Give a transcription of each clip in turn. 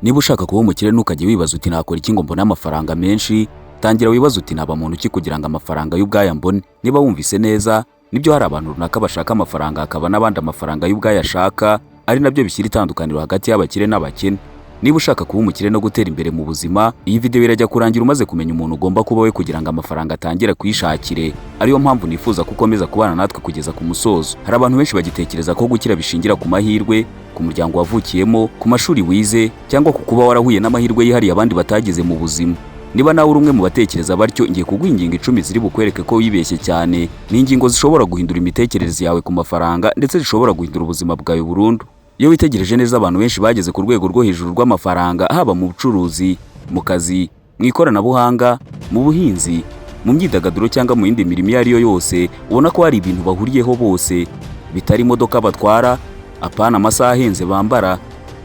Niba ushaka kuba umukire, ntukajye wibaza uti: "Nakora iki ngo mbone amafaranga menshi?" Tangira wibaza uti: "Naba muntu ki kugira ngo amafaranga y'ubwayo mbone?" Niba wumvise neza, nibyo, hari abantu runaka bashaka amafaranga, hakaba n'abandi amafaranga y'ubwayo ashaka, ari nabyo bishyira itandukaniro hagati y'abakire n'abakene. Niba ushaka kuba umukire no gutera imbere mu buzima, iyi video irajya kurangira umaze kumenya umuntu ugomba kuba we kugira ngo amafaranga atangire kuyishakire. Ariyo mpamvu nifuza ko ukomeza kubana natwe kugeza ku musozo. Hari abantu benshi bagitekereza ko gukira bishingira ku mahirwe, ku muryango wavukiyemo, ku mashuri wize, cyangwa ku kuba warahuye n'amahirwe yihariye abandi batagize mu buzima. Niba nawe uri umwe mu batekereza batyo, ngiye kuguha ingingo 10 ziri bukwereke ko wibeshye cyane. Ni ingingo zishobora guhindura imitekerereze yawe ku mafaranga, ndetse zishobora guhindura ubuzima bwawe burundu. Iyo witegereje neza, abantu benshi bageze ku rwego rwo hejuru rw'amafaranga, haba mu bucuruzi, mu kazi, mu ikoranabuhanga, mu buhinzi, mu myidagaduro cyangwa mu yindi mirimo iyo ari yo yose, ubona ko hari ibintu bahuriyeho bose, bitari imodoka batwara, apana amasaha ahenze bambara,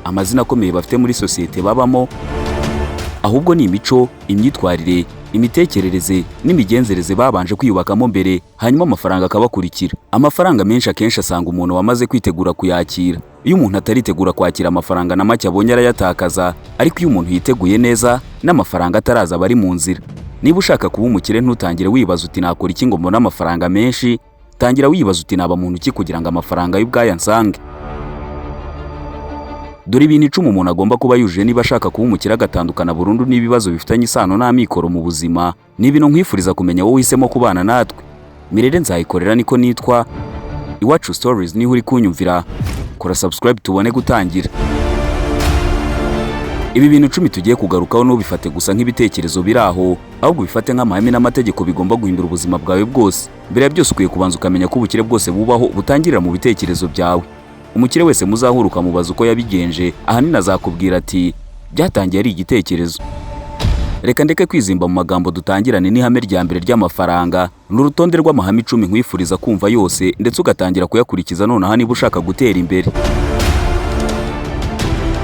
amazina akomeye bafite muri sosiyete babamo, ahubwo ni imico, imyitwarire, imitekerereze n'imigenzereze babanje kwiyubakamo mbere, hanyuma amafaranga akabakurikira. Amafaranga menshi akenshi asanga umuntu wamaze kwitegura kuyakira. Iyo umuntu ataritegura kwakira amafaranga, na make abonye arayatakaza, ariko iyo umuntu yiteguye neza, n'amafaranga ataraza aba ari mu nzira. Niba ushaka kuba umukire, ntutangire wibaza uti: "Nakora iki ngo mbone amafaranga menshi?" Tangira wibaza uti: "Naba muntu ki kugira ngo amafaranga y'ubwayo ansange?" Dore ibintu 10 umuntu agomba kuba yujuje niba ashaka kuba umukire, agatandukana burundu n'ibibazo bifitanye isano n'amikoro mu buzima. Ni ibintu nkwifuriza kumenya, wowe uhisemo kubana natwe. Mirere Nzayikorera niko nitwa, Iwacu Stories niho uri kunyumvira. Kora subscribe tubone gutangira. Ibi bintu 10 tugiye kugarukaho, ntubifate gusa nk'ibitekerezo biri aho, ahubwo ubifate nk'amahame n'amategeko bigomba guhindura ubuzima bwawe bwose. Mbere ya byose, ukwiye kubanza ukamenya ko ubukire bwose bubaho butangirira mu bitekerezo byawe. Umukire wese muzahura ukamubaza uko yabigenje, ahanini azakubwira ati: "Byatangiye ari igitekerezo." Reka ndeke kwizimba mu magambo, dutangirane n'ihame rya mbere ry'amafaranga. Ni urutonde rw'amahame 10 nkwifuriza kumva yose, ndetse ugatangira kuyakurikiza nonaha niba ushaka gutera imbere.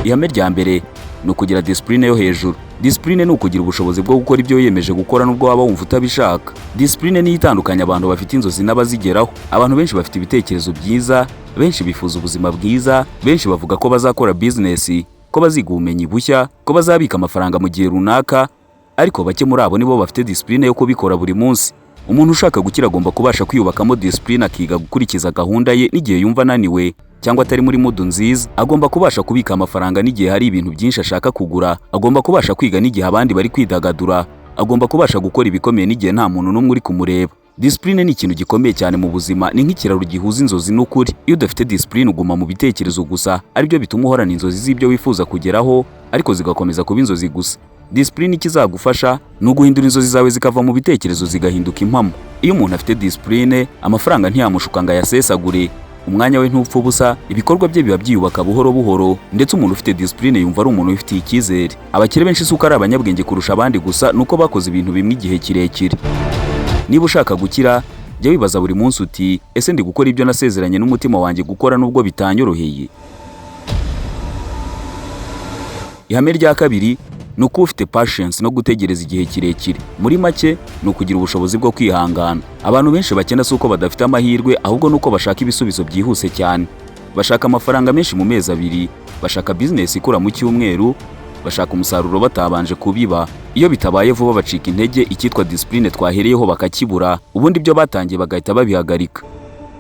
Ihame rya mbere ni ukugira discipline yo hejuru. Discipline ni ukugira ubushobozi bwo gukora ibyo wiyemeje gukora nubwo waba wumva utabishaka. Discipline niyo itandukanya abantu bafite inzozi n'abazigeraho. Abantu benshi bafite ibitekerezo byiza, benshi bifuza ubuzima bwiza, benshi bavuga ko bazakora business, ko baziga ubumenyi bushya, ko bazabika amafaranga mu gihe runaka, ariko bake muri abo nibo bafite discipline yo kubikora buri munsi. Umuntu ushaka gukira agomba kubasha kwiyubakamo discipline, akiga gukurikiza gahunda ye n'igihe yumva ananiwe cyangwa atari muri mood nziza. Agomba kubasha kubika amafaranga n'igihe hari ibintu byinshi ashaka kugura. Agomba kubasha kwiga n'igihe abandi bari kwidagadura. Agomba kubasha gukora ibikomeye n'igihe nta muntu n'umwe uri kumureba. Discipline ni ikintu gikomeye cyane mu buzima, ni nk'ikiraro gihuza inzozi n'ukuri. Iyo udafite discipline, uguma mu bitekerezo gusa, aribyo bituma uhorana inzozi z'ibyo wifuza kugeraho, ariko zigakomeza kuba inzozi gusa. Discipline ikizagufasha ni uguhindura inzozi zawe zikava mu bitekerezo zigahinduka impamo. Iyo umuntu afite discipline, amafaranga ntiyamushuka ngo ayasesagure, umwanya we ntupfa ubusa, ibikorwa bye biba byiyubaka buhoro buhoro, ndetse umuntu ufite discipline yumva ari umuntu wifitiye icyizere. Abakire benshi si uko ari abanyabwenge kurusha abandi gusa, ni uko bakoze ibintu bimwe igihe kirekire. Niba ushaka gukira, jya wibaza buri munsi uti: "Ese ndi gukora ibyo nasezeranye n'umutima wanjye gukora nubwo bitanyoroheye?" Ihame rya kabiri ni ukuba ufite patience no gutegereza igihe kirekire. Muri make, ni ukugira ubushobozi bwo kwihangana. Abantu benshi bakena si uko badafite amahirwe, ahubwo ni uko bashaka ibisubizo byihuse cyane. Bashaka amafaranga menshi mu mezi 2, bashaka business ikura mu cyumweru, bashaka umusaruro batabanje kubiba. Iyo bitabaye vuba bacika intege, icyitwa discipline twahereyeho bakakibura, ubundi ibyo batangiye bagahita babihagarika.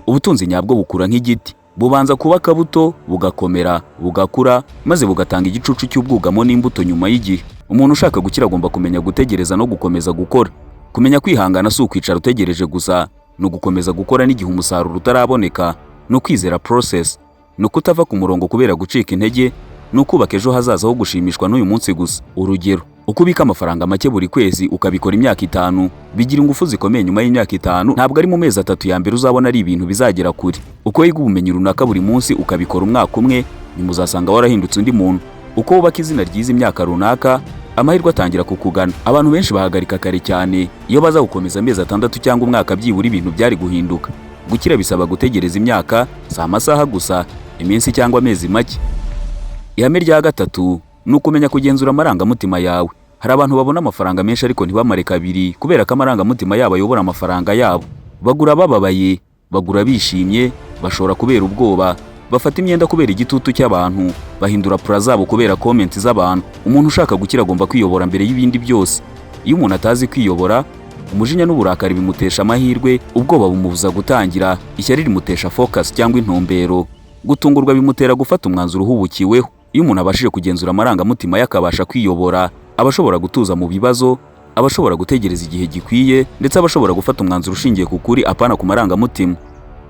Ubutunzi nyabwo bukura nk'igiti: bubanza kuba akabuto, bugakomera, bugakura, maze bugatanga igicucu cy'ubwugamo n'imbuto nyuma y'igihe. Umuntu ushaka gukira agomba kumenya gutegereza no gukomeza gukora. Kumenya kwihangana si ukwicara utegereje gusa, ni ugukomeza gukora n'igihe umusaruro utaraboneka, ni ukwizera process, ni ukutava ku murongo kubera gucika intege, ni ukubaka ejo hazaza ho gushimishwa n'uyu munsi gusa. Urugero, uko ubika amafaranga make buri kwezi ukabikora imyaka 5, bigira ingufu zikomeye nyuma y'imyaka 5. Ntabwo ari mu mezi 3 ya mbere uzabona ari ibintu bizagera kure. Uko wiga ubumenyi runaka buri munsi ukabikora umwaka umwe, nyuma uzasanga warahindutse undi muntu. Uko wubaka izina ryiza imyaka runaka, amahirwe atangira kukugana. Abantu benshi bahagarika kare cyane. Iyo baza gukomeza amezi 6 cyangwa umwaka byibura, ibintu byari guhinduka. Gukira bisaba gutegereza imyaka, si amasaha gusa, iminsi cyangwa amezi make. Ihame rya gatatu ni ukumenya kugenzura amarangamutima yawe. Hari abantu babona amafaranga menshi ariko ntibamare kabiri, kubera ko amarangamutima yabo ayobora amafaranga yabo. Bagura bababaye, bagura bishimye, bashora kubera ubwoba, Bafata imyenda kubera igitutu cy'abantu, bahindura plan zabo kubera comment z'abantu. Umuntu ushaka gukira agomba kwiyobora mbere y'ibindi byose. Iyo umuntu atazi kwiyobora, umujinya n'uburakari bimutesha amahirwe, ubwoba bumubuza gutangira, ishyari rimutesha focus cyangwa intumbero, gutungurwa bimutera gufata umwanzuro uhubukiweho. Iyo umuntu abashije kugenzura amarangamutima ye, akabasha kwiyobora, aba ashobora gutuza mu bibazo, aba ashobora gutegereza igihe gikwiye, ndetse aba ashobora gufata umwanzuro ushingiye ku kuri, apana ku marangamutima.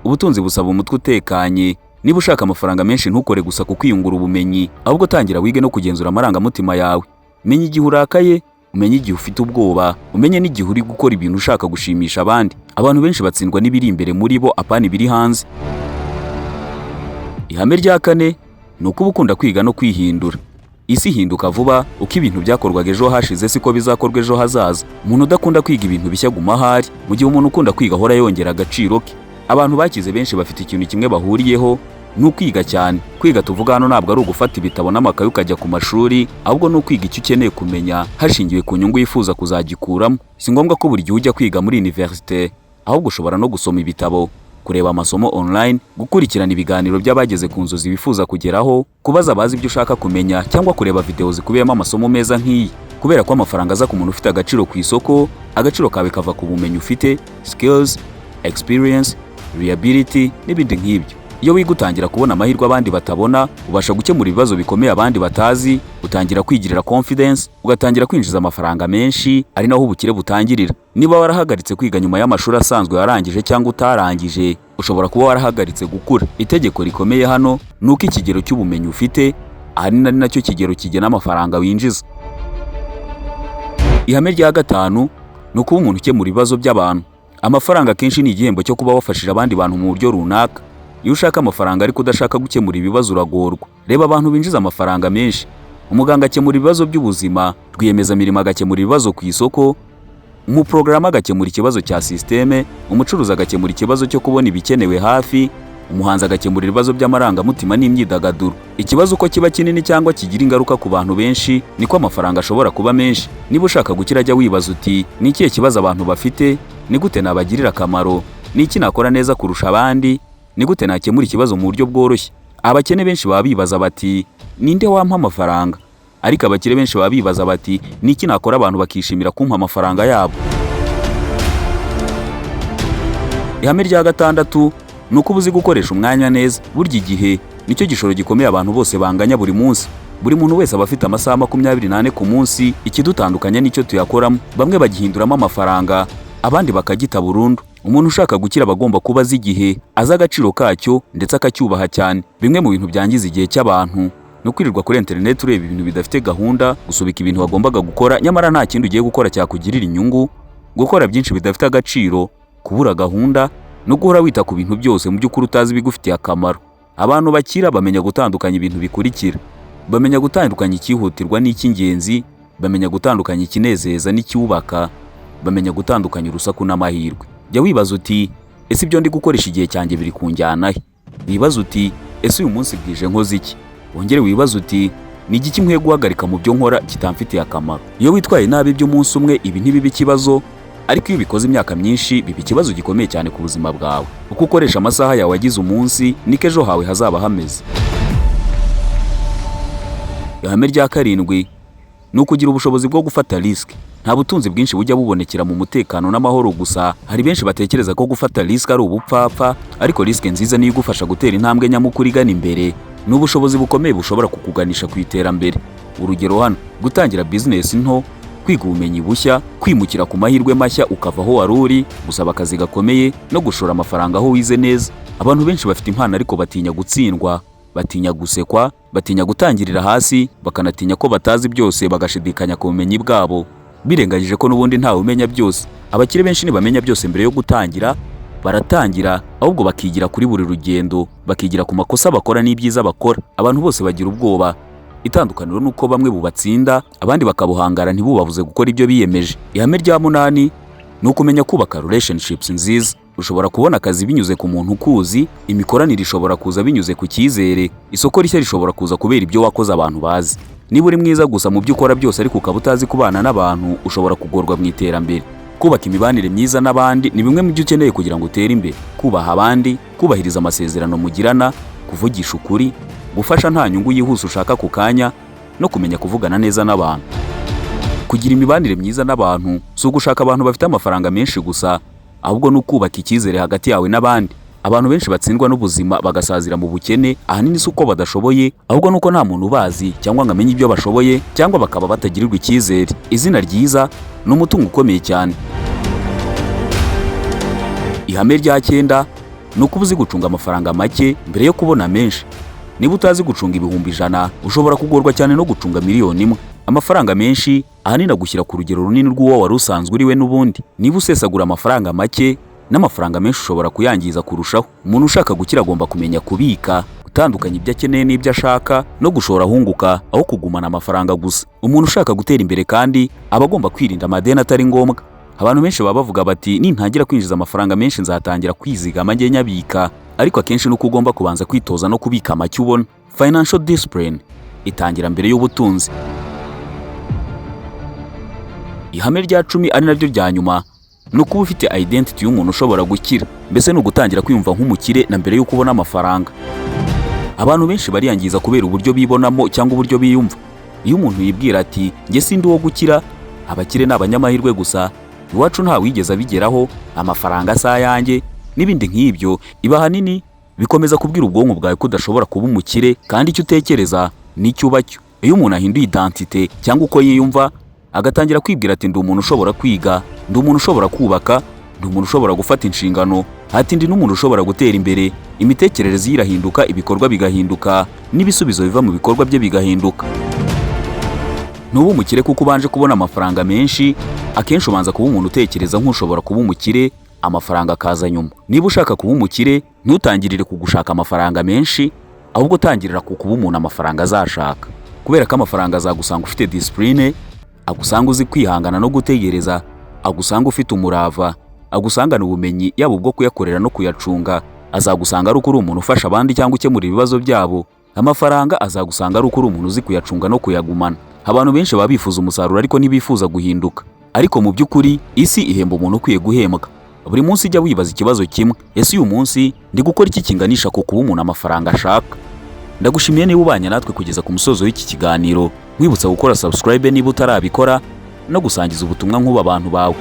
Ubutunzi busaba umutwe utekanye. Niba ushaka amafaranga menshi, ntukore gusa ku kwiyungura ubumenyi, ahubwo tangira wige no kugenzura amarangamutima yawe. Menya igihe urakaye, umenye igihe ufite ubwoba, umenye n'igihe uri gukora ibintu ushaka gushimisha abandi. Abantu benshi batsindwa n'ibiri imbere muri bo, apana ibiri hanze. Ihame rya kane ni ukuba ukunda kwiga no kwihindura. Isi ihinduka vuba. Uko ibintu byakorwaga ejo hashize siko bizakorwa ejo hazaza. Umuntu udakunda kwiga ibintu bishya guma ahari, mu gihe umuntu ukunda kwiga ahora yongera agaciro ke. Abantu bakize benshi bafite ikintu kimwe bahuriyeho, ni ukwiga cyane. Kwiga tuvuga hano ntabwo ari ugufata ibitabo n'amakaye ukajya ku mashuri, ahubwo ni ukwiga icyo ukeneye kumenya hashingiwe ku nyungu wifuza kuzagikuramo. Si ngombwa ko buri gihe ujya kwiga muri université, ahubwo ushobora no gusoma ibitabo, kureba amasomo online, gukurikirana ibiganiro by'abageze ku nzozi wifuza kugeraho, kubaza abazi ibyo ushaka kumenya, cyangwa kureba video zikubiyemo amasomo meza nk'iyi. Kubera ko amafaranga aza ku muntu ufite agaciro ku isoko, agaciro kawe kava ku bumenyi ufite, skills, experience, reliability n'ibindi nk'ibyo. Iyo wiga, utangira kubona amahirwe abandi batabona, ubasha gukemura ibibazo bikomeye abandi batazi, utangira kwigirira confidence, ugatangira kwinjiza amafaranga menshi, ari naho ubukire butangirira. Niba warahagaritse kwiga nyuma y'amashuri asanzwe warangije cyangwa utarangije, ushobora kuba warahagaritse gukura. Itegeko rikomeye hano ni uko ikigero cy'ubumenyi ufite ahanini ari nacyo kigero kigena amafaranga winjiza. Ihame rya gatanu ni ukuba umuntu ukemura ibibazo by'abantu. Amafaranga akenshi ni igihembo cyo kuba wafashije abandi bantu mu buryo runaka. Iyo ushaka amafaranga ariko udashaka gukemura ibibazo, uragorwa. Reba abantu binjiza amafaranga menshi: umuganga akemura ibibazo by'ubuzima, rwiyemezamirimo agakemura ibibazo ku isoko, umuporogaramu agakemura ikibazo cya sisiteme, umucuruzi agakemura ikibazo cyo kubona ibikenewe hafi, umuhanzi agakemura ibibazo by'amarangamutima n'imyidagaduro. Ikibazo uko kiba kinini cyangwa kigira ingaruka ku bantu benshi, niko amafaranga ashobora kuba menshi. Niba ushaka gukira, jya wibaza uti: "Ni ikihe kibazo abantu bafite? Ni gute nabagirira akamaro? Ni iki nakora neza kurusha abandi? Ni gute nakemura ikibazo mu buryo bworoshye?" Abakene benshi baba bibaza bati: "Ninde wampa amafaranga?" Ariko abakire benshi baba bibaza bati: "Ni iki nakora abantu bakishimira kumpa amafaranga yabo?" Ihame rya gatandatu ni uko uba uzi gukoresha umwanya neza. Burya igihe nicyo gishoro gikomeye abantu bose banganya buri munsi. Buri muntu wese aba afite amasaha 24 ku munsi. Ikidutandukanya nicyo tuyakoramo. Bamwe bagihinduramo amafaranga, abandi bakagita burundu. Umuntu ushaka gukira aba agomba kuba azi igihe, azi agaciro kacyo, ndetse akacyubaha cyane. Bimwe mu bintu byangiza igihe cy'abantu ni ukwirirwa kuri interineti ureba ibintu bidafite gahunda, gusubika ibintu wagombaga gukora nyamara nta kindi ugiye gukora cyakugirira inyungu, gukora byinshi bidafite agaciro, kubura gahunda no guhora wita ku bintu byose mu by'ukuri utazi ibigufitiye akamaro. Abantu bakira bamenya gutandukanya ibintu bikurikira: bamenya gutandukanya icyihutirwa n'icy'ingenzi, bamenya gutandukanya ikinezeza n'icyubaka, bamenya gutandukanya urusaku n'amahirwe. Jya wibaza uti: "Ese ibyo ndi gukoresha igihe cyanjye biri kunjyana he?" Wibaza uti: "Ese uyu munsi bwije nkoze iki?" Wongere wibaze uti: "Ni igiki nkwiye guhagarika mu byo nkora kitamfitiye akamaro?" Iyo witwaye nabi by'umunsi umwe, ibi ntibiba ikibazo, ariko iyo ubikoze imyaka myinshi biba ikibazo gikomeye cyane ku buzima bwawe. Uko ukoresha amasaha yawe agize umunsi, niko ejo hawe hazaba hameze. Ihame rya karindwi ni ukugira ubushobozi bwo gufata risk. Nta butunzi bwinshi bujya bubonekera mu mutekano n'amahoro gusa. Hari benshi batekereza ko gufata risk ari ubupfapfa, ariko risk nziza niyo igufasha gutera intambwe nyamukuru igana imbere. Ni ubushobozi bukomeye bushobora kukuganisha ku iterambere. Urugero hano: gutangira bizinesi nto, kwiga ubumenyi bushya, kwimukira ku mahirwe mashya ukava aho wari uri, gusaba akazi gakomeye no gushora amafaranga aho wize neza. Abantu benshi bafite impano, ariko batinya gutsindwa, batinya gusekwa, batinya gutangirira hasi, bakanatinya ko batazi byose, bagashidikanya ku bumenyi bwabo, birengagije ko n'ubundi ntawe umenya byose. Abakire benshi ntibamenya byose mbere yo gutangira, baratangira, ahubwo bakigira kuri buri rugendo, bakigira ku makosa bakora n'ibyiza bakora. Abantu bose bagira ubwoba. Itandukaniro ni uko bamwe bubatsinda, abandi bakabuhangara ntibubabuze gukora ibyo biyemeje. Ihame rya munani ni ukumenya kubaka relationships nziza. Ushobora kubona akazi binyuze ku muntu ukuzi, imikoranire ishobora kuza binyuze ku cyizere, isoko rishya rishobora kuza kubera ibyo wakoze abantu bazi. Niba uri mwiza gusa mu byo ukora byose ariko ukaba utazi kubana n'abantu, ushobora kugorwa mu iterambere. Kubaka imibanire myiza n'abandi ni bimwe mu byo ukeneye kugira ngo utere imbere: kubaha abandi, kubahiriza amasezerano mugirana, kuvugana ukuri, kuvuga ukuri, Kuvugisha ukuri, gufasha nta nyungu yihuse ushaka ako kanya, no kumenya kuvugana neza n'abantu. Kugira imibanire myiza n'abantu si ugushaka abantu bafite amafaranga menshi gusa, ahubwo ni ukubaka icyizere hagati yawe n'abandi. Abantu benshi batsindwa n'ubuzima bagasazira mu bukene, ahanini si uko badashoboye, ahubwo nuko nta muntu ubazi cyangwa ngo amenye ibyo bashoboye, cyangwa bakaba batagirirwa icyizere. Izina ryiza ni umutungo ukomeye cyane. Ihame rya cyenda ni ukuba uzi gucunga amafaranga make mbere yo kubona menshi. Niba utazi gucunga 100,000, ushobora kugorwa cyane no gucunga 1,000,000. Amafaranga menshi ahanini agushyira ku rugero runini rw'uwo wari usanzwe uri we n'ubundi. Niba usesagura amafaranga make, n'amafaranga menshi ushobora kuyangiza kurushaho. Umuntu ushaka gukira agomba kumenya kubika, gutandukanya ibyo akeneye n'ibyo ashaka, no gushora ahunguka aho kugumana amafaranga gusa. Umuntu ushaka gutera imbere kandi aba agomba kwirinda amadeni atari ngombwa. Abantu benshi baba bavuga bati: "Nintangira kwinjiza amafaranga menshi nzatangira kwizigama njye nyabika." Ariko akenshi nuko ugomba kubanza kwitoza no kubika make ubona. Financial discipline itangira mbere y'ubutunzi. Ihame rya 10, ari naryo rya nyuma, ni ukuba ufite identity y'umuntu ushobora gukira. Mbese ni ugutangira kwiyumva nk'umukire na mbere y'uko ubona amafaranga. Abantu benshi bariyangiza kubera uburyo bibonamo cyangwa uburyo biyumva. Iyo umuntu yibwira ati: "Njye sindi uwo gukira, abakire ni abanyamahirwe gusa, iwacu nta wigeze abigeraho, amafaranga si ayanjye," n'ibindi nk'ibyo, iba ahanini bikomeza kubwira ubwonko bwawe ko udashobora kuba umukire, kandi icyo utekereza nicyo uba cyo. Iyo umuntu ahinduye identité cyangwa uko yiyumva, agatangira kwibwira ati: "Ndi umuntu ushobora kwiga, ndi umuntu ushobora kubaka, ndi umuntu ushobora gufata inshingano," ati: "Ndi n'umuntu ushobora gutera imbere," imitekerereze ye irahinduka, ibikorwa bigahinduka, n'ibisubizo biva mu bikorwa bye bigahinduka. Ntuba umukire kuko ubanje kubona amafaranga menshi. Akenshi ubanza kuba umuntu utekereza nk'ushobora kuba umukire, amafaranga akaza nyuma. Niba ushaka kuba umukire, ntutangirire ku gushaka amafaranga menshi, ahubwo utangirira ku kuba umuntu amafaranga azashaka, kubera ko amafaranga azagusanga ufite discipline, agusanga uzi kwihangana no gutegereza, agusanga ufite umurava, agusangana ubumenyi yaba ubwo kuyakorera no kuyacunga. Azagusanga ari uko uri umuntu ufasha abandi cyangwa ukemura ibibazo byabo. Amafaranga azagusanga ari uko uri umuntu uzi kuyacunga no kuyagumana. Abantu benshi baba bifuza umusaruro ariko ntibifuza guhinduka. Ariko mu by'ukuri isi ihemba umuntu ukwiye guhembwa. Buri munsi jya wibaza ikibazo kimwe: ese uyu munsi ndi gukora iki kinganisha ku kuba umuntu amafaranga ashaka? Ndagushimiye niba ubanye natwe kugeza ku musozo w'iki kiganiro. Nkwibutsa gukora subscribe niba utarabikora, no gusangiza ubutumwa nk'ubu abantu bawe.